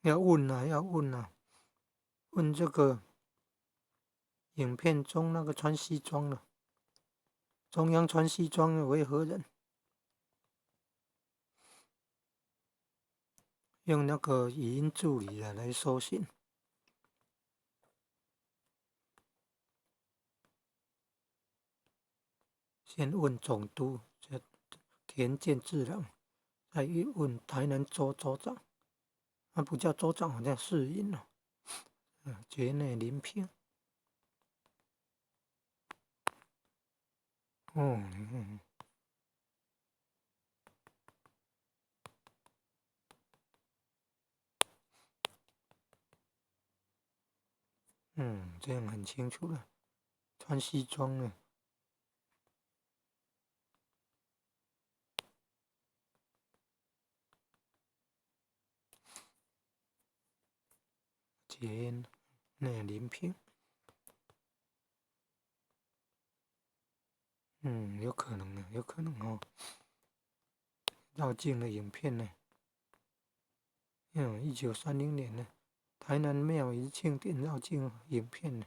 要問啊，要問啊，問這個影片中那個穿西裝的，中央穿西裝的為何人？用那個語音助理啊來搜尋。先問總督田健治郎，再問台南州州長，他不叫州長，好像市尹哦。堀內林平。哦，你看，這樣很清楚了，穿西裝的。堀內林平，有可能的，有可能哦。繞境的影片呢？1930年呢，台南廟宇慶典繞境影片呢。